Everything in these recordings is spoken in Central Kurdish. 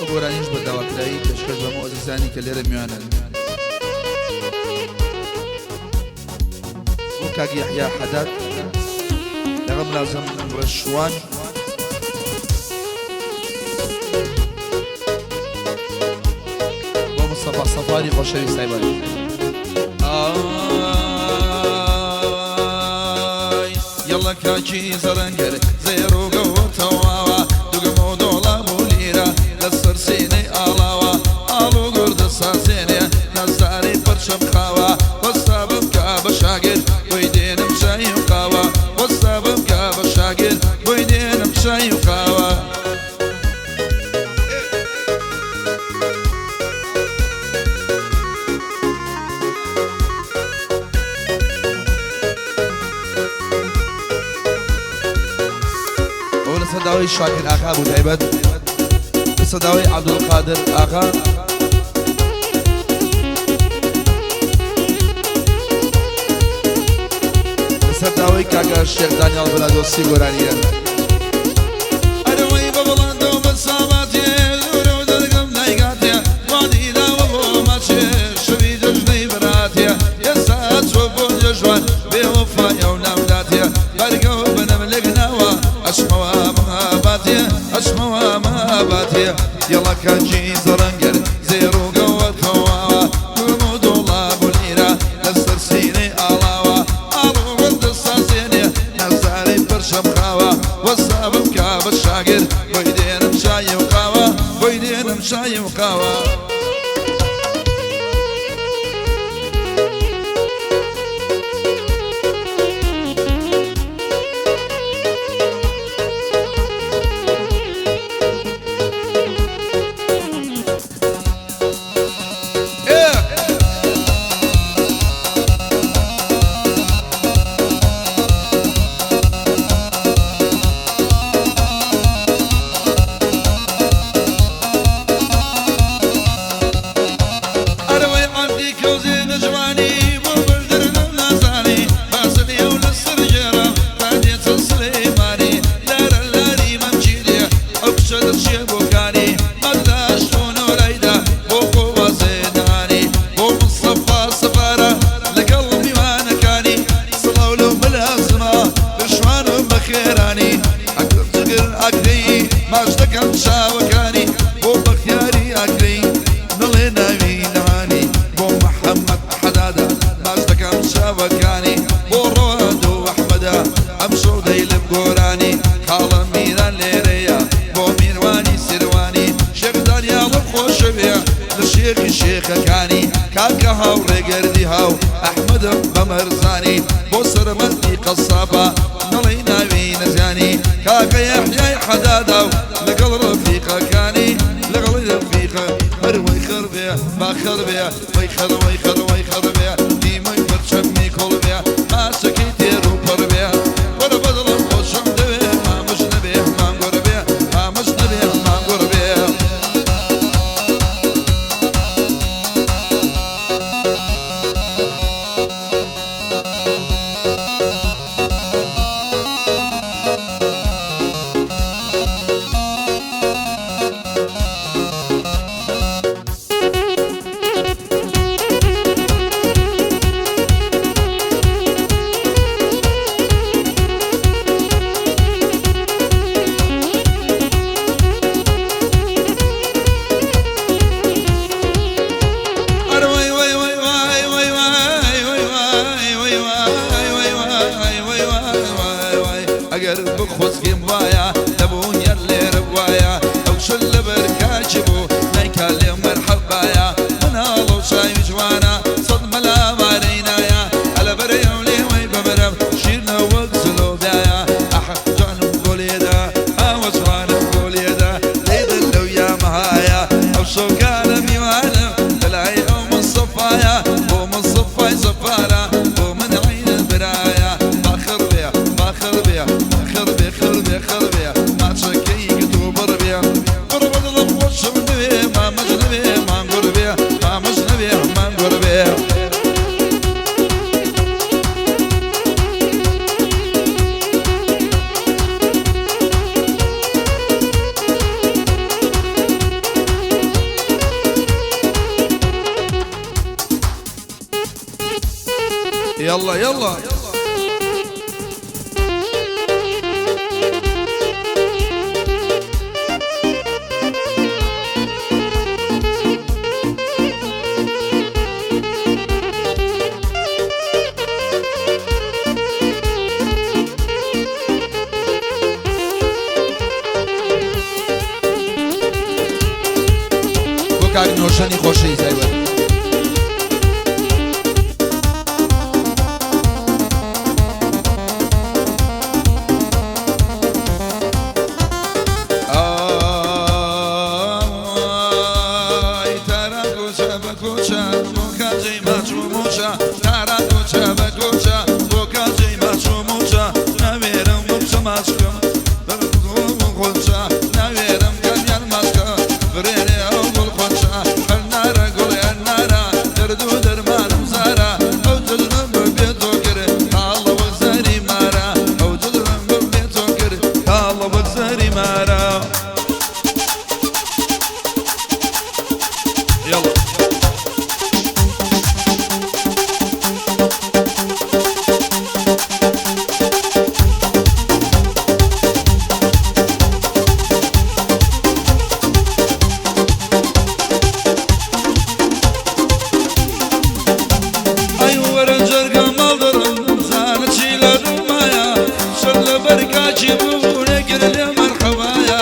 گۆرانیش بە داواکراوی پێشکەش بە هەموو ئەزیزانی کە لێرە میوانن. بۆ کاک یەحیا حەداد لەگەڵ ملازم ڕێشوان. بۆ مستەفا سەفاری خۆشەویست تایبەت. ئای یەڵە کاکی زەرەنگەر زێر و گەوهەر تەواوە دوگم و دۆڵاب و لیرە لەسەر سینەی ئاڵاوە ئاڵ و گوردە سازێنێ نازداری پرچم خاوە وەستا بمکە بە شاگرد بۆی دێنم چای و قاوە وەستا بمکە بە شاگرد بۆی دێنم چای و قاوە. ئەوە لەسەر داوای شاکر ئاغا بوو تایبەت لەسەر داوای عەبدولقادر ئاغا. لەسەر داوای کاکە شێخ دانیاڵ برادۆستی گۆرانییە. ئەرەوەی بە بڵندەو بە ساماتێ دوورەو دەرگم نایگاتێ وادی داوە بۆ ماچێ شەوی جەژنەی براتێ ئێستا چوە بۆ جەژوان بێ وەفایەو نامداتێ بەرگەو بنم لێک ناوە ئەچمەوە مەهاباتێ ئەچمەوە مەهاباتێ یەڵا کاکی زەڕەنگەر زێڕ و گەوهەر تەواوە دوم و دۆڵاب و لیرە لەسەر سینەی ئاڵاوە ئاڵ و گوڵ دەسازێنێ نازدارەی پرچم خاوە وەستا بمکا بە شاگرد بۆی دێنم چای و قاوە بۆی دێنم چای و قاوە. ئەرەوەی عەردی کەوزێ نەجوانی بۆ بردرنم نازانی باسم یەو لەسەر گێڕم تا دێتە سلێمانی لارە لاری مەمکی دێ ئەو کچە دەچێ بۆکانی مەداش تۆ نۆرایدا بۆ خۆ وازێ دانی بۆ مستەفا سەفارە لەگەڵ میوانەکانی سڵاو لەو ملازمە دشوانم بەخێرانی ئەکرم جگر ئاکرەیی ماچ دەکەم چاوەکانی بۆ بەختیاری ئاکرەیی نەڵێ ناوی نەهانی بۆ محەمەد حەدادە ماچ دەکەم چاوەکانی بۆ ڕەوەند و ئەحمەدە ئەمشەو دەیلم گۆرانی خاڵە میران لێرەیە بۆ میروانی سیروانی شێخ دانیاڵم خۆشەوێ لە شێخی شێخەکانی کاکە هاوڕێ گەردی هاو ئەحمەدم بە مەرزانی بۆ سەرمەندی قەسابە نەڵێی ناوی نەزانی کاکە یەحیای حەدادا و لەگەڵ ڕەفیقەکانی لەگەڵ ڕەفیقە هەر وەی خڕ بێ با خڕ بێ وەی خڕ وەی خڕ وەی خڕ بێ دیمەی پڕ چەمی کوڵ بێ ماچەکەی تێر و پڕ بێ وەرە بە دڵم خۆشم دەوێ مامش نەبێ مام گوڕ بێ مامش نەبێ مام گوڕ بێ. يلا يلا بۆ کاک نۆشەنی خۆشەویست تایبەت. ئای تاران کۆچە بە کۆچە بۆ کاجەی ماچ و مۆچە، تاران کۆچە بە کۆچە بۆ کاجەی ماچ و مۆچە، ناوێرم بچە ماچکەم خۆچە، ناوێرم کامیان ماچکە برێنێ ئەو گوڵ خۆچە، هەرنارە گوڵێ هەرنارە دەرد و دەرمانم زارە، ئەو جەژنم بەبێ تۆ کرد تاڵە وەک زەری مارە، ئەو جەژنم بەبێ تۆ کرد تاڵە وەک زەری مارە. يلا ئەی وەرە جەرگە ماڵدەرم زانە چی لە دڵمایە، شەر لە بەرکاکی بوو نەگر لێ مەرحەبایە،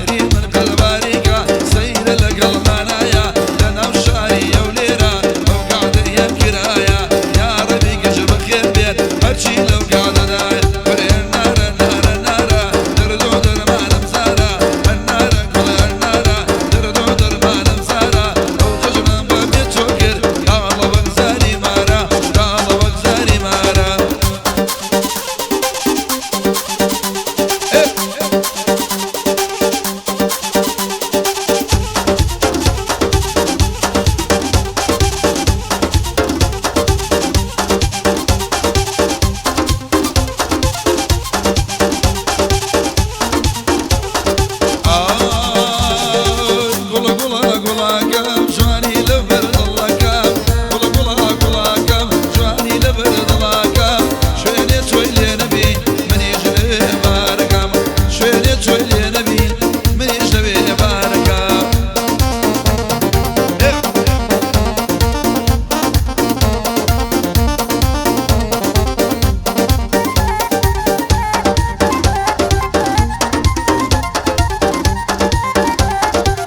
ری من قەلباریکە سەیرە لەگەڵ مانایە، لەناو شاری ئەولێرە ئەو قعدەیەم کرایە، یا ڕەبی گژ بەخێر بێت هەرچی لەو قعدەدایە، وەرێ نارە نارە نارە دەرد و دەرمانم زارە، هەر نارە گوڵێ هەر نارە دەرد و دەرمانم زارە، ئەو جەژنم بەبێ تۆ کرد تاڵە وەک زاری مارە، تاڵە وەک زاری مارە. ئای گوڵە گوڵە گوڵاکەم جوانی لەبەر دڵەکەم، گوڵە گوڵە گوڵاکەم جوانی لەبەر دڵاکەم، شوێنێ تۆی لێ نەبی منیش لەوێ بارەکەم، شوێنێ تۆی لێ نەبی منیش لەوێ بارەکەم.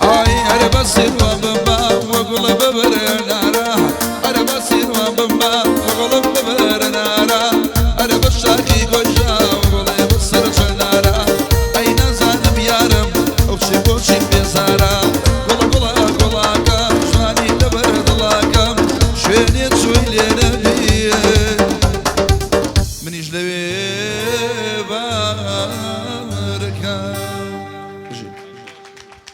ئای هەرە بەسێ